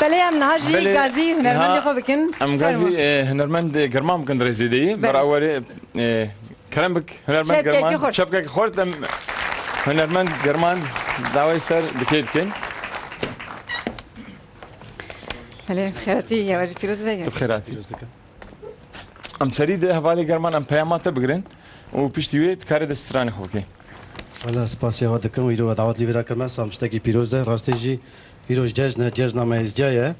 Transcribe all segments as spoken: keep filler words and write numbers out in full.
Belê, em niha jî Belê, gazî hunermendê niha xwe bikin. Em gazî, Fermo. e, hunermend Girman bikin di rêzê de yî. Belê. Berawerê, e, kerem bik, hunermend Çepkekî Girman. xurt. Çepkekî xurt, em hunermend Girman dawayê ser dikê dikin. Belê, xêratî, ya we jî pîroz be. Tu bi xêratî. Em serî di hevalê Girman em peyama te bigirin û piştî wê dikarê dest stranê xwe bikê. Wela spasiya we dikim, îro we dawet li vîra kirme, sam tiştekî pîroz e, rastî jî îro ji cejn e, cejna me êzdiya ye.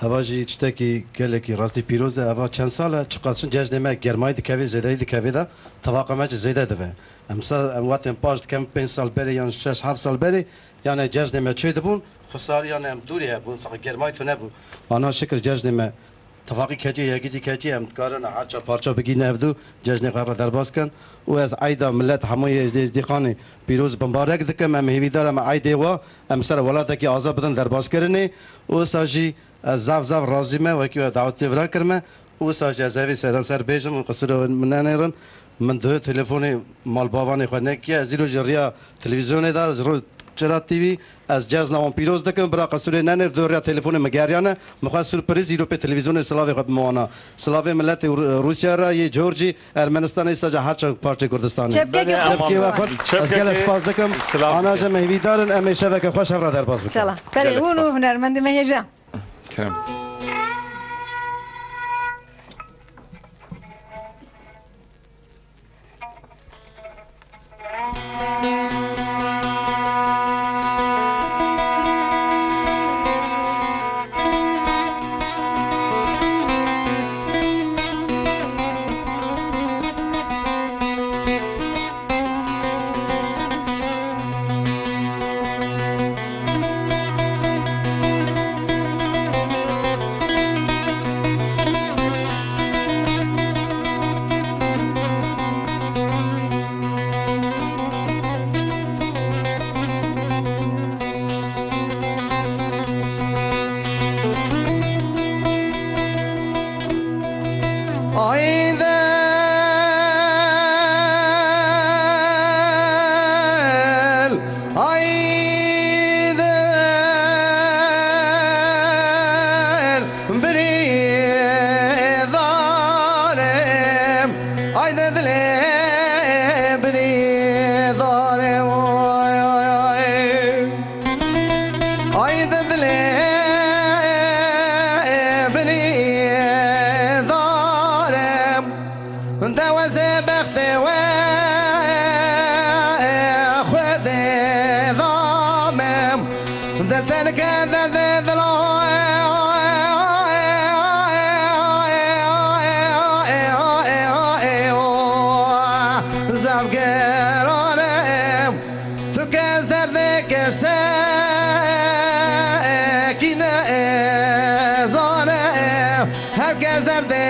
Eva jî tiştekî gelekî rastî pîroz e. Eva çend sal e, çiqas çin cejnê me germayî dikevê, zêdeyî dikevê de, tevaqa me jî zêde dibe. Em sa-, em wextên paş dikem, pênc sal berê yan şeş heft sal berê, yanê cejnê me çê dibûn, xusarî yanê em dûrî hebûn, sax germayî tune bû. Ana şikir cejnê me Tifaqî keçî, yekîtî keçî, em dikarin her çar parça bigîne hevdû, cejnê xwe re derbas kin. Û ez eyda milet hemû yê Êzdî, Êzdîxanê pîroz bimbarek dikim. Em hêvîdar em eydê wa, em ser welatekî azad bidin derbaskirinê. Û wisa jî ez zaf zaf razî me, wekî we dawetê vira kirime. Û wisa jî ez evî seranser bêjim û qisûrê min nenêrin. Min duhê telefonê malbavanê xwe nekiye. Ez îro ji riya televîzyonê de, ji ro Çira T V, ez cejna wan pîroz dikim. Bira qisûrê nenêr, dû riya telefonê min geriyane. Min xwe surpriz îro pê televîzyonê silavê xwe bime wana. Silavê miletê Rû-, Rûsya re, yê Georgî, Ermenistanê, îsa jî her çar parçê Kurdistanê. Çepkeke Belê, xurt. Çepkê we xurt. Çepkeke Ez gelek spas dikim. silav Ana dikim. jî em hêvîdar in, em ê şeveke xweş hev re derbas bikin. Înşallah. Berê Gelek hûn û spas. hunermendê me hêja. Kerem. Aydel, Aydel, birî zalim, Aydel dilê birî zalim, oy, oy, oy. Ay de dilê binî zalim, de wezê bextê we xwedê zamim, de tenke derdê dilo. Zaf gerane. Tu kes derdê kesekî nezane, her kes derdê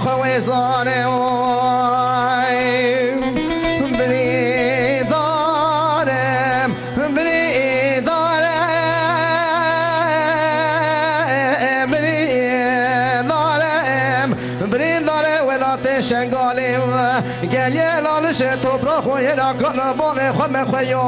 xwe wê zane. Oy, birîndar im, birîndar im, birîndar im, birîndarê welatê Şengalê. Geliyê Lalişê toprax û yêra kana bavê xwe me xwe yo.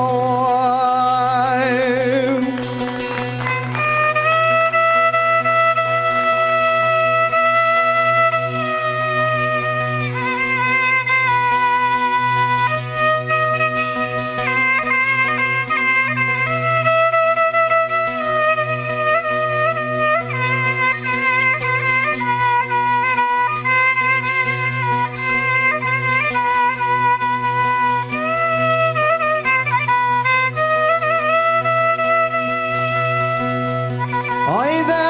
Aydel,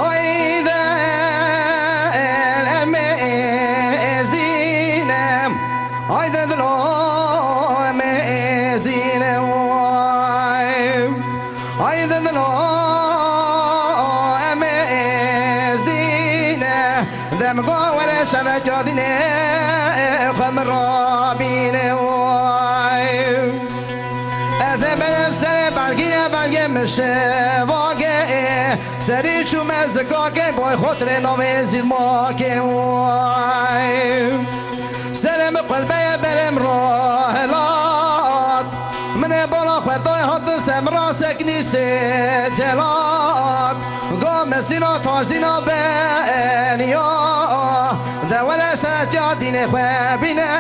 Aydel, em ê Êzdî ne. Aydel dilo, em ê Êzdî ne, way. Aydel dilo, em ê Êzdî ne. Dem go were şevek ya dînê, xwe min rabîne, way. Ez ê berem serê belgî ye, belgê min şevake. Serî çûme zikake, boy xotirê navê zîlmake, way. Serê min qulbeye berem rahelat. Nê bala xwe dayê hatin ser min ra seknî sê celat. Ga mesîna tajdîna beniya. De wele seretiya dînê xwe bîne.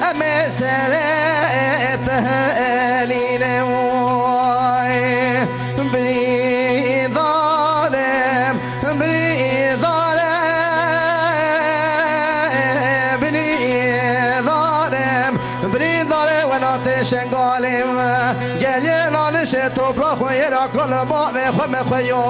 Em ê serê tehlîlê way. Birî zalim, birî zalim, birî zalim, birî zalim welatê Şengalê. Gelê lalişê topra xwe yê ra kal bavê xwe me xwe yo.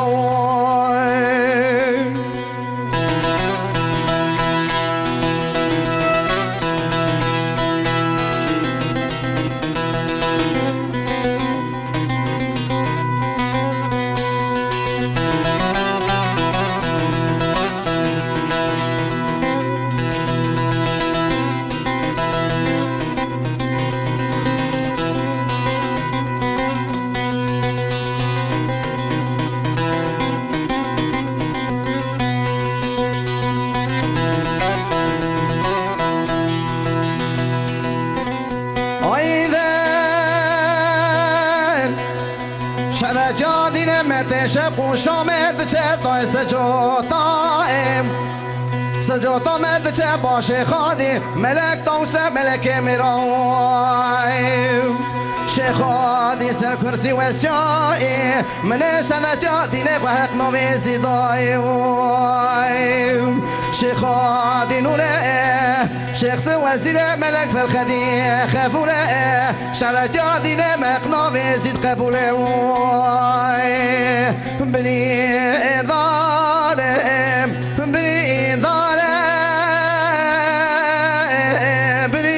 Haydi. Şereca dîne me tê şev û şamê diçe tay secota em. Secota me diçe başê xadî, melek tawse melekê miray. Şêxadî ser kursî wesiyayê, min ê şereca dîne xwe heq navê zî dayê way. Şêxadî nûre e, Şêxsi wezîre melek Ferxedî xevûre e, şeretiya dîne meq navê zîd qebûle way. Birî zalim, birî zalim, birî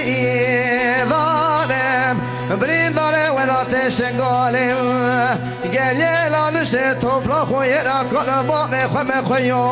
zalim, birî zalim welatê Şengalê. Gelê lalişê topra xwe yê ra kala bavê xwe me xwe yo.